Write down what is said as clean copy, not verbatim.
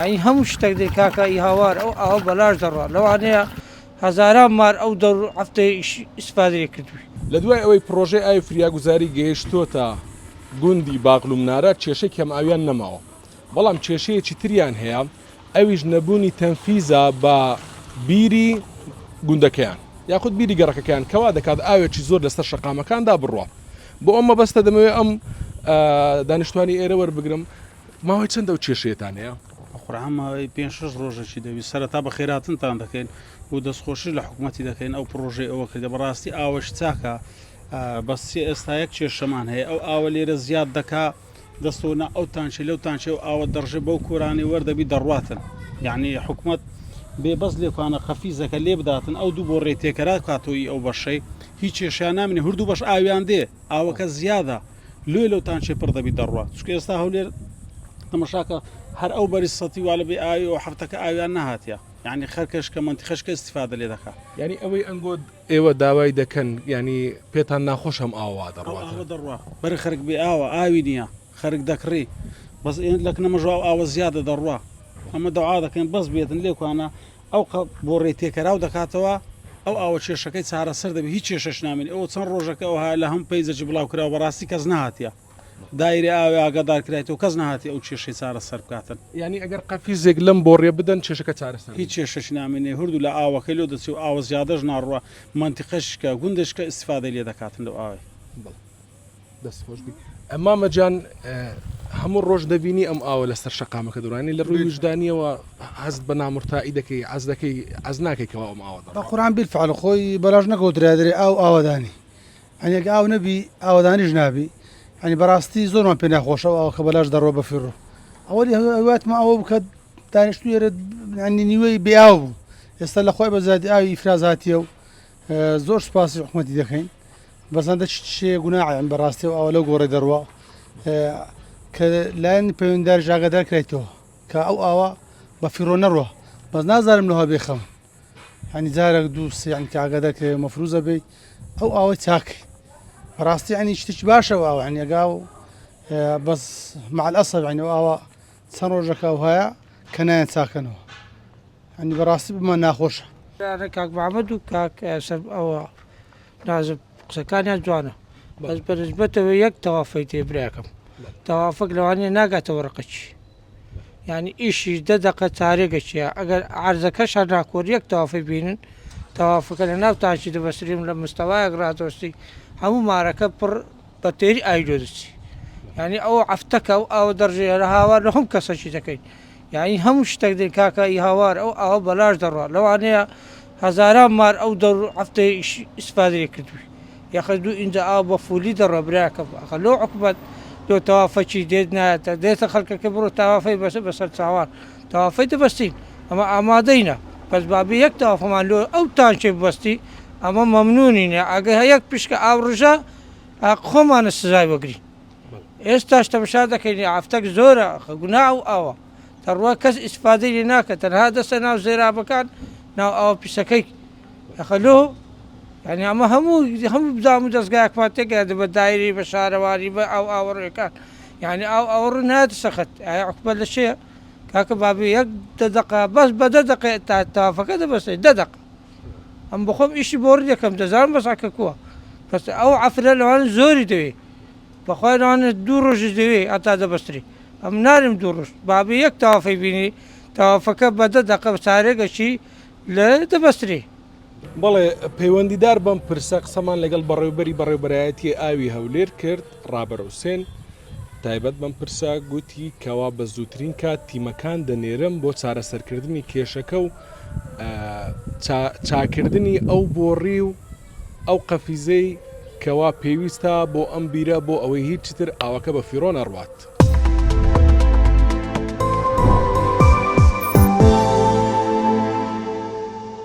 یانی هەموو شتەک دێ کاکە ئی هاوار ئەو ئاوە بەلاش دەڕوا لەوانەیە هەزاران مار ئەو دەور هەفتەی ئیسفادەی کردووی. لە دوای ئەوەی پڕۆژەی ئاوی فریاگوزاری گەیشتۆتە گوندی باغلومنارە کێشەی کەمئاویان نەماوە، بەڵام کێشەیەکی تریان هەیە ئەویش نەبوونی تەنفیزە بە بیری گوندەکەیان یاخود بیری گەڕەکەکەیان کەوا دەکات ئاوێکی زۆر لەسەر شەقامەکاندا بڕوا. بۆ ئەم مەبەستە دەمەوێت ئەم دانیشتوانی ئێرە وەربگرم ماوەی چەندە ئەو کێشەیەتان هەیە؟ بەقورعان ماوەی پێنج شەش ڕۆژێکی دەبی سەرەتا بەخێراتنتان دەکەین و دەستخۆشیش لە حکومەتی دەکەین ئەو پڕۆژەی ئەوە کردە بەڕاستی ئاوەش چاکە بەس چی ئێستا یەک کێشەمان هەیە ئەو ئاوە لێرە زیاد دەکا دەستەوە نا ئەو تانچی لەو تانچی ئەو ئاوە دەڕژێ بەو کۆرانەی وەردەبی دەڕواتن یعنی حکومەت بێ بەس لێکوانە قەفیزەکە لێ بداتن ئەو دوو بۆ ڕێ تێکەرا کاتۆی ئەو بەشەی هیچ کێشیان نامێنێ هەردوو بەش ئاویان دێ ئاوەکە زیادە لۆیە لەو تانچێ پڕ دەبی دەڕوا چونکە ئێستا هەولێر تەمەشاکە هەر ئەو بەری سەتی وا لە بێ ئاوی و هەفتەکە ئاویان نەهاتیە یعنی خەرکەش کە مەنتیقەش کە ئیستیفادە لێ دەکا. یانی ئەوەی ئەنگۆ ئێوە داوای دەکەن یانی پێتان ناخۆشە ئەم ئاوە وا ئەو دەڕواتن؟ ئاوە دەڕوا بەرە خەرک بێ ئاوە ئاوی نییە خەرک دەکڕی بەس ئێ لەکنە مەژوا ئەو ئاوە زیادە دەڕوا ئەمە دەعا دەکەین بەس بێتن لێکوانە ئەو قە بۆڕی تێکەراو دەکاتەوە ئەو ئاوە کێشەکەی چارەسەر دەبێ هیچ کێشەش نامێنێ ئەوە چەند ڕۆژەکە ئەوها لە هەم پەیجەکی بڵاو کراوە بەڕاستی کەس نەهاتیە دایرە ئاوێ ئاگادار کرایتەوە کەس نەهاتی ئەو کێشەی چارەسەر بکاتن. یانی ئەگەر قەفیزێک لەم بۆڕیە بدەن کێشەکە چارەسەر هیچ دەبێ. کێشەش نامێنێ هەردوو لە ئاوەکەی لۆ دەچێ و ئاوە زیادەش ناڕوا مەنتیقەش کە گوندش کە ئیستیفادەی لێ دەکاتن لەو ئاوەی. بەڵێ. دەست خۆش بی مامە جان هەموو ڕۆژ دەبینی ئەم ئاوە لەسەر شەقامەکە دەڕوانی لە ڕووی ویژدانیەوە هەست بە نامرتائی دەکەی عەز دەکەی عەز ناکەی کەوا ئەم ئاوە بە قورعان بیلفعل خۆی بەلاش نەکەوترا دەرێ ئاو ئاوەدانی یانی ئەگە ئاو نەبی ئاوەدانیش نابی یانی بەڕاستی زۆرمان پێ ناخۆشە ئەو ئاوە کە بەلاش دەڕۆ بە فیڕۆ ئەوەی هیواتمان ئەوە بوو کە دانیشتوو ئێرە یانی نیوەی بێ ئاو بوو ئێستا لە خۆی بە زیادی ئاوی ئیفراز هاتیە و زۆر سوپاسی حکومەتی دەکەین بەس هەندە شتێ گوناحە یان بەڕاستی و ئاوە لەو گۆڕی دەڕوا کە لایەن پەیوەندیداریش ئاگادار کرایتەوە کە ئەو ئاوە بە فیڕۆ نەڕوا بەس نازانم لەوها بێخەم ینی جارێک دوو سێ ینی کە ئاگادار کرای مەفروزە بی ئەو ئاوەی چاکەی بەڕاستی ینی شتێکی باشە ئەو ئاوە ینی ئەگا و بەس مع الأسف ینی ئەو ئاوە چەند ڕۆژەکە ئەو هەیە کە نایەن چاکەنەوە ینی بەڕاستی بمان ناخۆشە. کاک محمد و کاک سەر ئەوە نازم قسەکانیان جوانە بەس بە نسبەتەوە یەک تەوافەی تێ براکەم تەوافەک لەوانەیە ناگاتە وەرەقەکی یعنی ئیشی دە دەقە چارێگەچیە ئەگەر عرزەکەش هەر ناکۆر یەک تەوافەی بینن تەوافەکە لە ناو تانکی دەبەستریم لە مستەوایەک ڕادۆستی هەموو مارەکە پڕ بە تێری ئاوی لۆ دەچی یعنی ئەو عەفتەکە ئەو ئاوە دەڕژێ هەر هاوار لە هەموو کەسەکی دەکەین یانی هەموو شتەک دێن کاکە ئی هاوار ئەو ئاوە بەلاش دەڕوا لەوانەیە هەزاران مار ئەو دەور هەفتەی ئیسفادەی کردووی یاخە دوو ئینجا ئاو بە فولی دەڕوا براکەم ئەخە لۆ حکومەت لۆ تەوافەکی دێت نایەتە دێتە خەڵکەکە بڕۆ تەوافەی بەسە بەسەر چاوان تەوافەی دەبەستین ئەمە ئامادەینە بەس بابێ یەک تەوافەمان لۆ ئەو تانکێ ببەستی ئەمە مەمنونینە ئەگەر یەک پشکە ئاو ڕژا خۆمانە سزای وەگرین. ئێستاش تەمەشا دەکەین هەفتەک زۆرە ئەخە گوناح و ئاوە تەڕوا کەس ئیسفادەی لێ ناکە تەنها دەستە ناو زێرابەکان ناو ئاوە پیسەکەی ئەخە لۆ یعنی ئەمە هەموو هەموو دام و دەستگایەکمان تێکەیان بە دایری بە شارەوانی بە ئاو ئاوەڕێکان یعنی ئاو ئاوەڕ نایەتە سەخت ئایا حکومەت لە چێ کاکە بابێ یەک دە دەقە بەس بە دە دەقە تا تافەکە دەبەستێ دە دەقە ئەم بخۆم ئیشی بۆڕی دەکەم دەزانم بەس عەکە کووە بەس ئەو عەفرە لەوانە زۆری دەوێ بەخوای لەوانە دوو ڕۆژیش دەوێ هەتا دەبەستری ئەم نارم دوو ڕۆژ بابێ یەک تەوافەی بینی تەوافەکە بە دە دەقە چارێگەچی لە دەبەستری. بەڵێ، پەیوەندیدار بەم پرسە قسەمان لەگەڵ بەڕێوبەری بەڕێوبەرایەتی ئاوی هەولێر کرد، ڕابەر حوسێن، تایبەت بەم پرسە گوتی کەوا بە زووترین کات تیمەکان دەنێرم بۆ چارەسەرکردنی کێشەکە و چاکردنی ئەو بۆڕی و ئەو قەفیزەی کەوا پێویستە بۆ ئەم بیرە بۆ ئەوەی هیچتر ئاوەکە بە فیڕۆ نەڕوات.